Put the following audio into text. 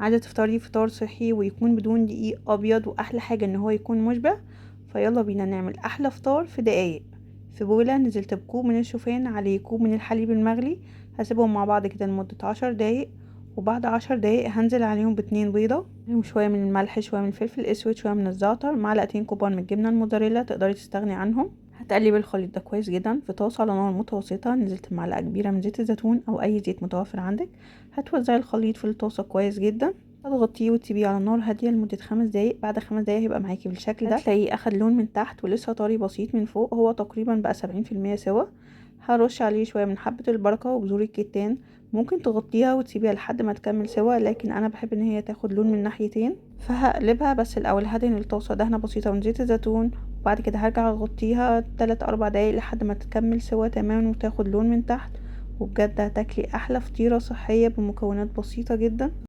عايزة تفطري فطار صحي ويكون بدون دقيق ابيض، واحلى حاجة ان هو يكون مشبع. فيلا بينا نعمل احلى فطار في دقايق. في بولة نزلت بكوب من الشوفان عليه كوب من الحليب المغلي، هسيبهم مع بعض كده لمدة 10 دقايق. وبعد 10 دقايق هنزل عليهم باتنين بيضة، عليهم شوية من الملح، شوية من الفلفل الاسود، شوية من الزعتر، معلقتين كبار من الجبنة الموتزاريلا، تقدري تستغني عنهم. هتقلبي الخليط ده كويس جدا. في طاسة على نار متوسطة نزلت معلقة كبيرة من زيت الزيتون او اي زيت متوفر عندك. هتوزعي الخليط في الطاسة كويس جدا، هتغطيه وتسيبيه على نار هادية لمدة 5 دقايق. بعد 5 دقايق هيبقى معاكي بالشكل ده، هتلاقيه اخد لون من تحت ولسه طري بسيط من فوق، هو تقريبا بقى 70% سوا. هرش عليه شوية من حبة البركة وبذور الكتان. ممكن تغطيها وتسيبيها لحد ما تكمل سوا، لكن انا بحب ان هي تاخد لون من ناحيتين فهقلبها. بس الاول هدهن الطاسة دهنة بسيطة من زيت الزيتون، وبعد كده هرجع اغطيها 3 4 دقايق لحد ما تكمل سوا تماما وتاخد لون من تحت. وبجد هتاكلي احلى فطيرة صحية بمكونات بسيطة جدا.